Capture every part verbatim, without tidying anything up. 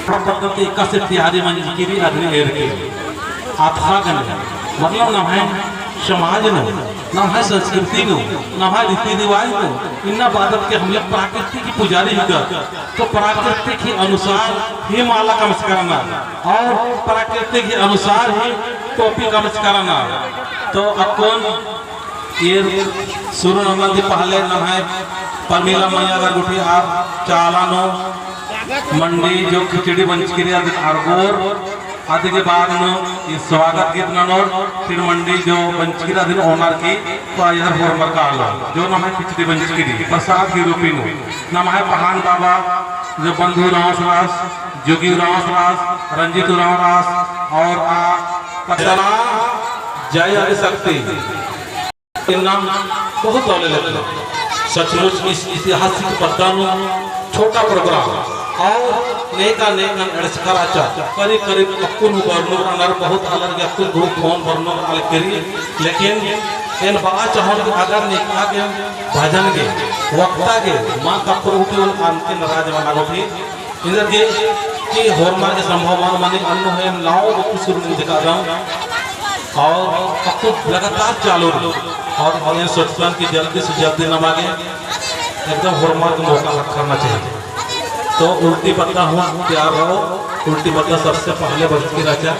पद्धति एकासे तैयारी मंजकी रई अदिन एरकी रई। अथवा गने, मतलब नम्है समाज नू, नम्है संस्कृति नू, नम्है रीति रिवाज नू, इन्ना बअदत के हम लोग प्राकृतिक ही पुजारी हिकदत, तो प्राकृतिक ही अनुसार ही माला कमचका रअनर, और प्राकृतिक ही अनुसार ही टोपी कमचका रअनर। तो अक्कुन ईर सुरु नन्ना ती पहले नम्है परमिला मइया गर गुट्ठी आर चाला नू मंडी जो खिचड़ी बंचकी रई अदिन अरगोर, अदी के बाद नू ई स्वागत गीत ननोर, फिर मंडी जो बंचकी रई अदिन ओनर की, तो अइहर होरमर कालो, जो नम्है खिचड़ी बंचकी रई, प्रसाद के रूपी नू, नम्है पहान बाबा, जो बंधु उराँवस रअस, जोगी उराँवस रअस, रंजीत उराँव रअस, और आ पचरा जय आदिशक्ति। इन्ना बहुत दव ले लेते। सचमुच इस ऐतिहासिक पद्दा नू छोटा program और नेका नेका एड़चका रहचा। करीब करीब अक्कुन हूँ बरनोर रअनर, बहुत आलर गे अक्कुन group phone बरनोर आलर केरी। लेकिन एन बआ चाहोन कि अगर नेका गे भजन गे, वक्ता गे, माँ कक्कुर उठी उन अंतिम राज मना गुट्ठी। इधर के कि होरमर के संभव मल मनी, अन्नु है नाव बक्कु सुरु नंजका रअदम। और अक्कु लगातार चालू रई। और एन सोचतन कि जल्दी से जल्दी नमा गे एकदम होरमर के मौका ख़क्खरना चाहिए। तो उल्टी पद्दा हूँ तैयार रओ। उल्टी पद्दा सबसे पहले बंचकी रहचा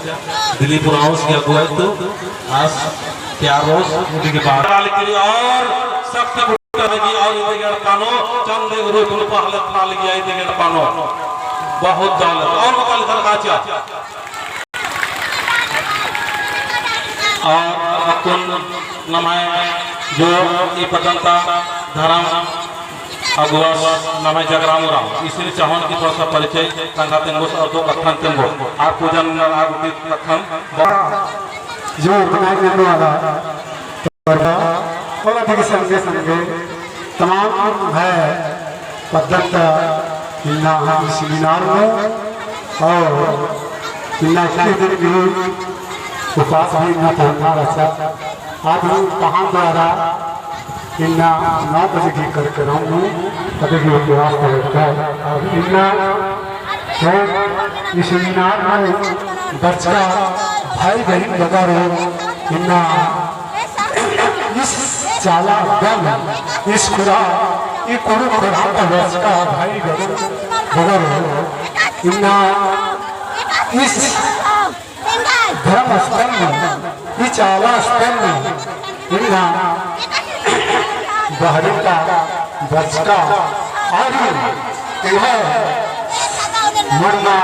दिलीप उराँवस की अगुवाई तो आस तैयार रओ। उल्टी के बाद और सख्त लगी और इदे एड़पा नू चंदे गुरु तुन पहले था लगी इदे एड़पा नू। बहुत दौलत और बकल कर काचा। और अक्कुन नम्है जो ई पद्दन ता धर्म अगुवा नम्है जगराम उराँव, इसिन चाहोन कि थोड़ा सा परिचय तंगआ तेंगोस और दो कत्थन तेंगोस। और पूजन और कत्थन जो organize करने वाला और अभी के संगे संगे तमाम है पद्धत इन्ना हम seminar में और इन्ना इक्कीस दिन भी उपास भी इन्ना पहुँचना रहचा। आज हम पहान द्वारा इन्ना नौ बजे की कार्यक्रम में अभी भी उपवास रहचा। और इन्ना तो ई seminar में बरचका भाई बहिन बगर इन्ना इस चाला दल, इस खुरा, ई कुँड़ुख़ खुरा ता बरचका भाई बहिन बगर इन्ना इस धर्म स्थल में, ई चाला स्थल में इन्ना बहरी ता बरचका आरी इन्ना मन्ना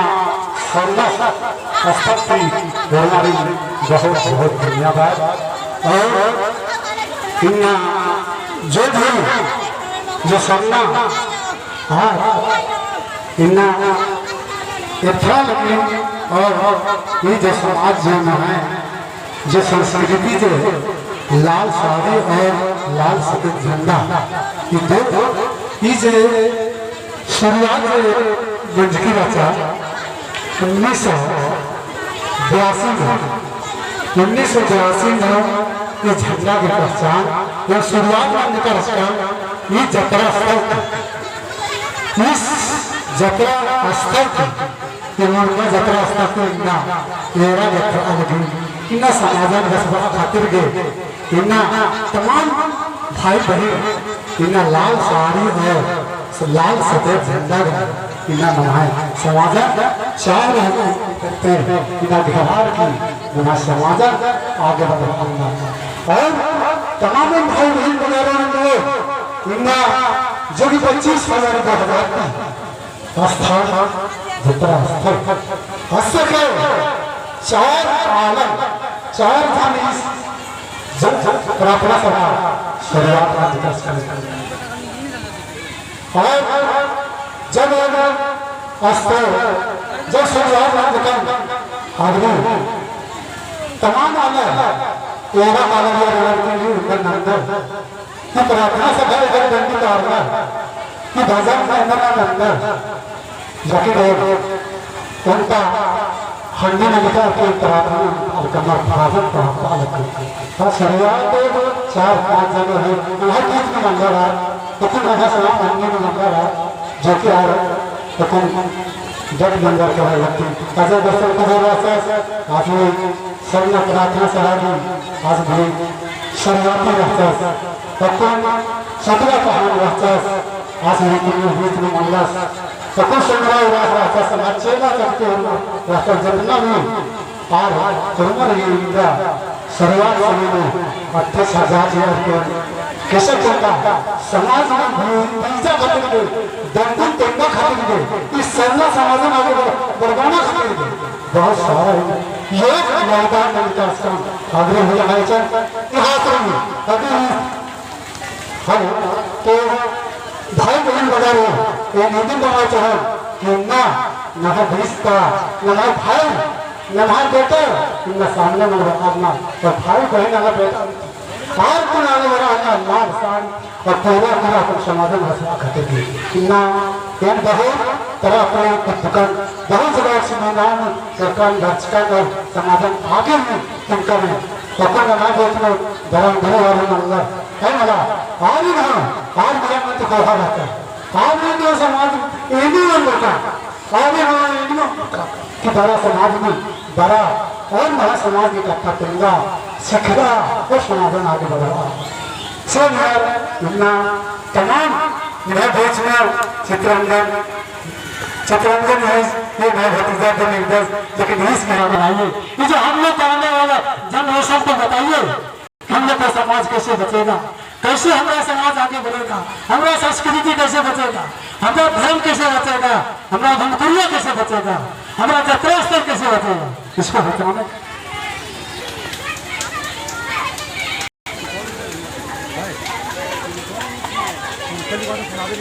सरना अस्तक ती धर्मारी बहुत बहुत धन्यवाद। और इन्ना जो भी जो सरना हाँ, इन्ना एथरा लगी और ई जो समाज जो नम्है, जो संस्कृति जे लाल साड़ी और लाल सफेद झंडा, ई दो, ई जे शुरुआत जे मंजकी रहचा उन्नीस सौ बयासी में, उन्नीस सौ बयासी में ई झंडा की पहचान या शुरुआत मंजका रहचा ई जतरा स्थल इस जतरा स्थल की, ये मुड़मा जतरा स्थल की इन्ना एरा जतरा लगी, इन्ना समाजन बसबा खातिर गे, इन्ना तमाम भाई बहिन, इन्ना लाल साड़ी और लाल सफेद झंडा गे, इन्ना नम्है समाजन चाह रहते हैं, इन्ना बिहार की, नम्है समाजन आगे बढ़ाना। और तमाम भाई बहिन वगैरह ने इन्ना जो कि पच्चीस फरवरी दो हज़ार का स्थान, जतरा स्थल, अस्से के चार आलम, चार झन इस जन प्रार्थना सभा शुरुआत का जिक्र करें। और जब अस्ते, जब शुरुआत का जिक्र आदमी तमाम आलम, एरा आलम या लड़के भी उनका नंदन कि प्रार्थना सभा एदर डंडी तारना, कि भजन करना नंदन, जाके डोर, उनका खंडी नलिका के प्रार्थना अलकमर भाजन पढ़ा पालक। तो शुरुआत तो चार पाँच जने हैं, वहाँ बीच में नंबर आ, लेकिन वहाँ से हम अन्य में नंबर आ, जो कि यार, लेकिन जब नंबर का है, लेकिन अजय दर्शन का है, वहाँ से आज भी सरना प्रार्थना सभा की आज भी शुरुआती रहचस, अक्कुन सतरा पहान रहचस, आज भी कुल्लू बीच में मल्लस, अक्कुन संग्रह रहचस, समाज चेला चकती हम रहचस जितना भी आर उमर ये इंदा शुरुआत समय में अट्ठाईस हजार जी अक्कुन कैसे कोता समाज में भी बीजा बदल के दंतुन तेंगा खातिर के इस सरना समाज में आगे बढ़-, बढ़ाना खातिर के बहुत सारा है। ये योगदान में विकास काम आग्रह हो जाना चाहिए। इतिहास में अभी हम तो भाई बहन बना रहे हैं, ये निधि बना चाहे कि ना, ना रिश्ता, ना भाई, ना बेटा, ना सामने में आदमी, और भाई बहन ना बेटा, आर कुन आने वाला है ना, ना इंसान, और पूरा पूरा अपन समाजन हंसवा खातिर भी। इन्ना एन बहुत तरह अपने दुकान, बहुत जगह से मैदान, दुकान, दर्शकन और समाजन आगे में इनका में अपन ना बेचनो, धर्म गुरु और मल्ला, है मला, आर ही ना, आर मेरा मत खोहा रहता है। आर ही तो समाज एनी मन बता, आर ही ना एनी मन बता, कि बड़ा समाज में बड़ा और महा समाज में कत्था करेगा, सिखगा और समाजन आगे बढ़ेगा। से यार, इन्ना तमाम इन्हें बीच में चित्रंजन, चित्रंजन है, ये मेरा भतीजा भी निर्देश, लेकिन इस मेरा बनाइए, ये जो हम लोग का आने वाला generation को बताइए, हम लोग का समाज कैसे बचेगा, कैसे हमारा समाज आगे बढ़ेगा, हमारा संस्कृति कैसे बचेगा, हमारा धर्म कैसे बचेगा, हमारा भंडकुरिया कैसे बचेगा, हमारा जतरा स्थल कैसे बचेगा, इसको बचाने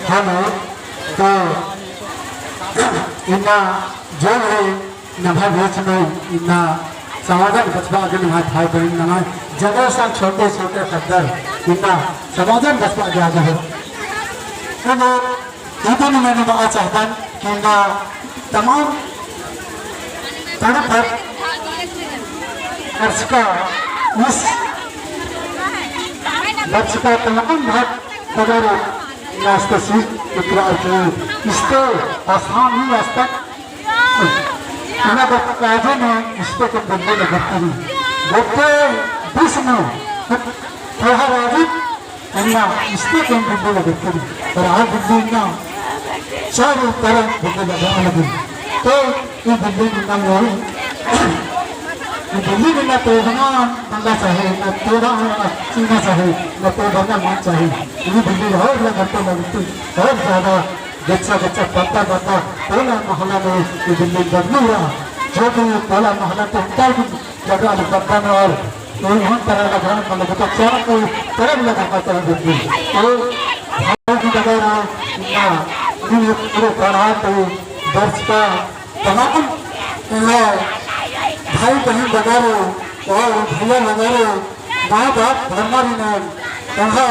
हेलो, तो इन्ना जो है नम्है बीच में इन्ना समाजन बचबा गे नम्है भाई बहिन नम्है generation छोटे छोटे ख़द्दर इन्ना समाजन बचबा गे आगे है। इन्ना इदिन नम्है नम्है चाहतन कि इन्ना तमाम तड़प बरचका इस बरचका तमाम भाग बगर नास्ता सी इतरा के इस्ते आसान ही रास्ता इन्ना बरचका काजे में इस्ते के बंदे लगती है। बंदे बीस में त्योहार आदि इन्ना इस्ते के बिल्ली लगती है। पर आ बिल्ली इन्ना चारों तरफ बिल्ली लगा लगी। तो ये बिल्ली इन्ना मोरी, ये बिल्ली इन्ना तोड़ना बनना चाहिए, इन्ना तोड़ा चीना चाहिए, इन्ना तोड़ना मन चाहिए। ये बिल्ली और लगते लगती, और ज्यादा गच्चा गच्चा पत्ता पत्ता टोला मोहल्ला में ये बिल्ली बदली रहा। जो भी टोला मोहल्ला तो उनका भी जगह बदलना और ये हम तरह लगा, मतलब, तो चार को तरह लगा पाता है बिल्ली। तो भाई की जगह रहा, ना, ये पूरे पढ़ा तो दर्शका तमाम इन्ना भाई बहिन बगरो और भैया बगरो माँ बाप धर्मारिन तंग्है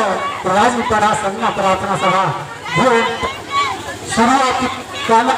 राजी पड़ा सरना प्रार्थना सभा जो शुरुआत काला